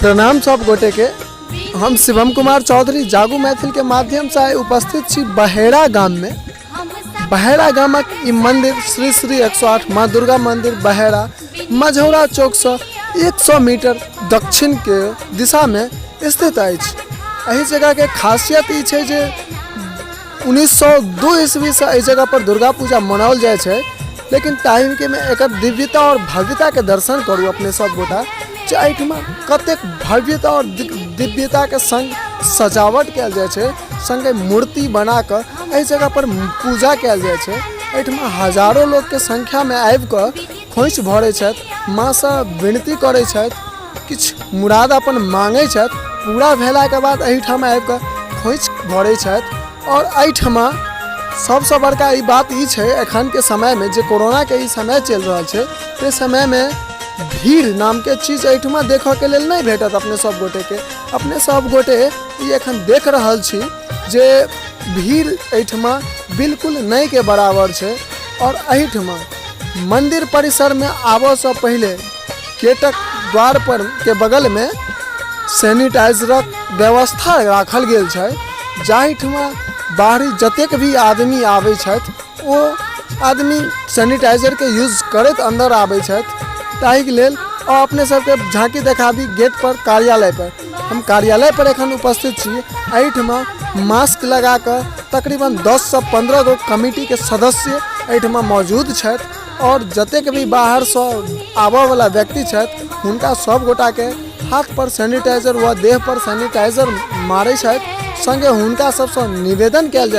प्रणाम सब गोटे के। हम शिवम कुमार चौधरी जागू मैथिल के माध्यम से आइ उपस्थित छी बहेड़ा गाम में। बहेड़ा गामक ई मंदिर श्री श्री 108 माँ दुर्गा मंदिर बहेड़ा मझौरा चौक से 100 मीटर दक्षिण के दिशा में स्थित अछि। एहि जगह के खासियत ई छै जे 1902 ईस्वी से एहि जगह पर दुर्गा पूजा मनाओल जाइ छै, लेकिन ताहिके में एकर दिव्यता और भव्यता के दर्शन करू अपने सब गोटा जे एहिठमा कतेक भव्यता और दिव्यता के संग सजावट कयल जाइ छै, संगे मूर्ति बना कऽ एहि जगह पर पूजा कयल जाइ छै। एहिठमा हजारो लोकके संख्यामे आबि कऽ खोँइछ भरै छथि, माँसँ विनती करै छथि, किछु मुराद अपन मांगै छथि, पूरा भेलाके बाद एहिठाम आबि कऽ खोँइछ भरै छथि। आओर एहिठमा सबसँ बड़का ई बात ई छै एखनके समयमे जे कोरोनाके ई समय चलि रहल छै, ताहि समयमे भीड़ नामके चीज एहिठमा देखऽके लेल नहि भेटत अपने सब गोटेके। अपने सब गोटे ई एखन देख रहल छी जे भीड़ एहिठमा बिल्कुल नहिके बराबर छै। आओर एहिठमा मन्दिर परिसरमे आबऽसँ पहिले गेटक द्वार पर के बगलमे सैनिटाइजरक व्यवस्था राखल गेल छै, जाहिठमा बाहरी जतेक भी आदमी आबै छथि ओ आदमी सैनिटाइजरके यूज करैत अन्दर आबै छथि। ताहिके लेल आओर अपने सबके झाँकी देखाबी गेट पर कार्यालय पर। हम कार्यालय पर एखन उपस्थित छी। एहिठमा मास्क लगा कऽ तकरीबन 10 से 15 गो कमिटीके सदस्य एहिठमा मौजूद छथि और जतेक भी बाहरसँ आबऽवला व्यक्ति छथि हुनका सब गोटाके हाथ पर सैनिटाइजर व देह पर सैनिटाइजर मारै छथि, संगे हुनका सबसँ निवेदन कयल जाय।